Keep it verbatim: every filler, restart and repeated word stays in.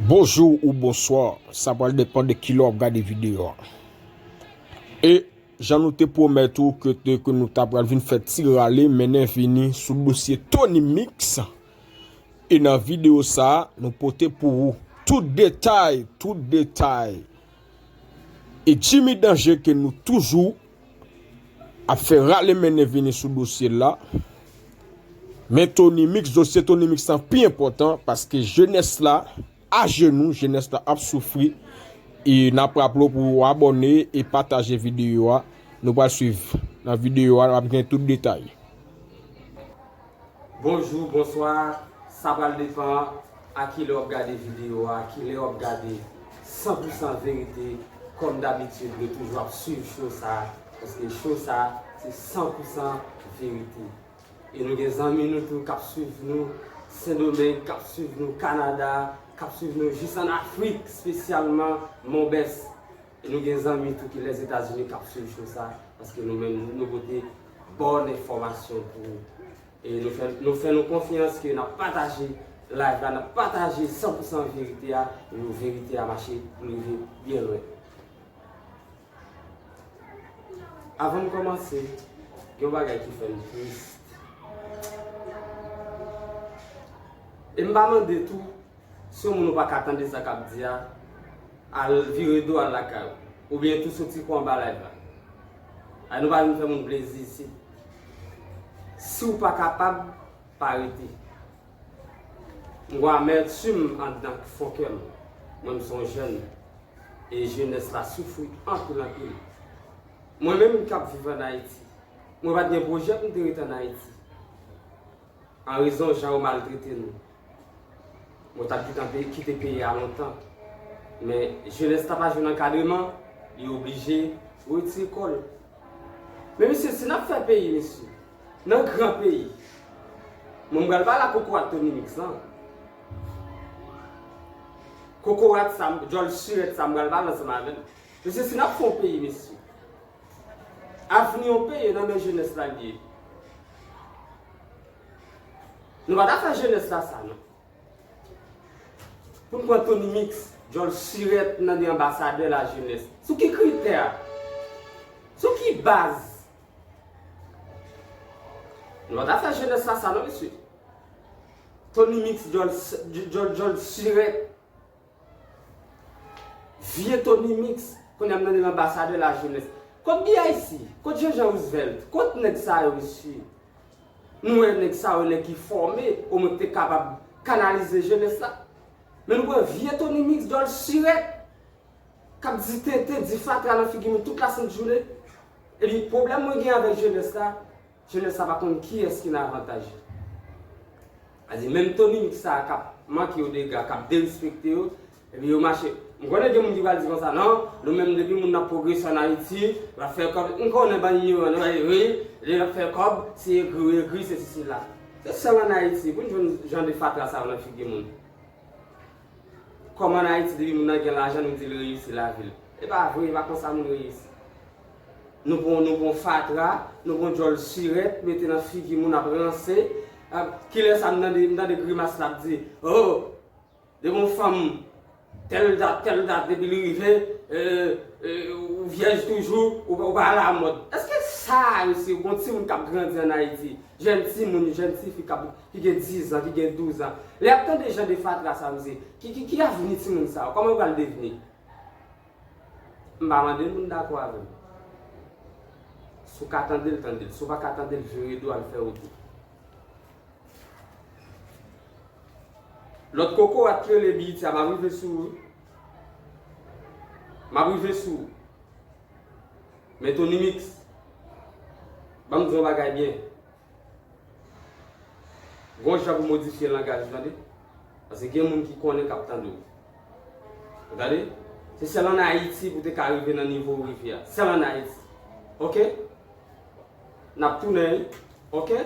Bonjou ou bonswa, sa pral depann de kilè w ap gade videyo a. E jan nou te pwomèt ou ke, te, ke nou ta pral vin fè ti rale mennen vini sou dosye Tony Mix. E nan videyo sa a, nou pote pou ou tout detay, tout detay. E Jimmy Danger ke nou toujou ap fè rale mennen vini sou dosye la. Men Tony Mix, dosye Tony Mix lan pi enpòtan paske jenès la ajenou, jenès la ap soufri. E n ap raple w pou w abòne e pataje videyo a. Nou pral swiv nan videyo a, n ap gen tout detay. Bonjou, bonswa, sa pral depann a kilè w ap gade videyo a, kilè w ap gade san pou san verite. Kòm dabitid, nou toujou ap swiv show sa, paske show sa, se san pou san verite. E nou gen zanmi nou tou k ap swiv nou Sendomeng, k ap swiv nou Kanada, k ap swiv nou jis ann Afrik, espesyalman Monbès. E nou gen zanmi tou ki Lèzetazini k ap swiv show sa, paske nou menm, nou pote bòn enfòmasyon pou ou. E nou fè, nou fè nou konfyans ke n ap pataje live la, n ap pataje san pou san verite a, pou verite a mache, pou l rive byen lwen. Avan m kòmanse, gen yon bagay ki fè m tris. E m pa mande tou, si yon moun ou pa ka tande sa k ap di a, al vire do al lakay ou. Oubyen tou soti kou anba live la. Ay, nou pa vin fè moun plezi isit. Si w pa kapab, pa rete. M gon amètim anndan k fon kè m. Mwen, m se yon jèn. E jenès la soufri anpil, anpil. Mwen menm k ap viv ann Ayiti, mwen pa t gen pwojè pou m te ret ann Ayiti. An rezon jan yo maltrete nou. Mwen t ap gentan pe-, kite peyi a lontan. Men jenès la pa jwenn ankadreman, li oblije retire kò l. Men mesye, si n ap fè peyi, mesye, nan gran peyi, mwen m pral pale a kokorat Tony Mix lan. Kokorat sa, djòl sirèt sa, m pral pale ansanm avè l. Mesye, si n ap fè yon peyi, mesye, avni yon peyi nan men jenès la l ye. Nou pa ta fè jenès la sa, non. Pou n pran Tony Mix, djòl sirèt nan de anbasadè lajenès. Sou ki kritè? Sou ki baz? Nou pa ta fè jenès la sa, non, mesye. Tony Mix, djòl s-, djòl, djòl sirèt. Vye Tony Mix, kounye a m nan de anbasadè lajenès. Kot B I C? Kot Jean Jean Roosevelt? Kot nèg sa yo, mesye? Nou wè nèg sa yo, nèg ki fòme, omwen ki te kapab kanalize jenès la. Men nou pran vye Tony Mix, djòl sirèt, k ap di tenten, di fatra nan figi moun tout lasent jounen. Epi pwoblèm mwen gen avèk jenès la, jenès la pa konn kiyès ki nan avantaj yo. Sa di menm Tony Mix sa a k ap manke yo dega, k ap derespekte yo, epi yo mache. M konnen gen moun ki pral di konsa, non, nou menm depi moun nan pwogrese ann Ayiti, l ap fè kòb. M konnen bann ignoran, nou, wi, lè l ap fè kòb, se egri, egri, se sesi, sela. Se sèl ann Ayiti pou n jwenn jan de fatra sa yo nan figi moun. Kòm ann Ayiti, depi moun nan gen lajan, nou di l reyisi lavi l. E pa vre, e pa konsa moun reyisi. Nou pran, nou pran fatra, nou pran djòl sirèt, mete nan figi moun ap ranse. Ap, kilè sa m tande, m tande grimas la ap di, oh, depi yon fanm, tèl dat, tèl dat, depi li rive, euh, euh, ou vyèj toujou, ou, ou pa alamòd. Èske sa, mesye, yon timoun k ap grandi ann Ayiti, jèn timoun, jèn tifi k ap, ki gen diz an, ki gen douz an, lè y ap tande jan de fatra sa, mesye, ki, ki, ki avni timoun sa yo? Kòman yo pral devni? M pa mande l pou n dakò avè m. Si w ka tande l, tande l. Si w pa ka tande l, vire do al fè wout ou. Lòt kokorat ki rele B E T a, m ap rive sou ou. M ap rive sou ou. Men Tony Mix, ban m di w yon bagay byen. Gon jan pou modifye langaj ou, tande. Paske gen moun ki konnen k ap tande w. Ou tande? Se sèl ann Ayiti pou te ka rive nan nivo w rive a. Sèl ann Ayiti. Oke? N ap tounen, wi. Oke?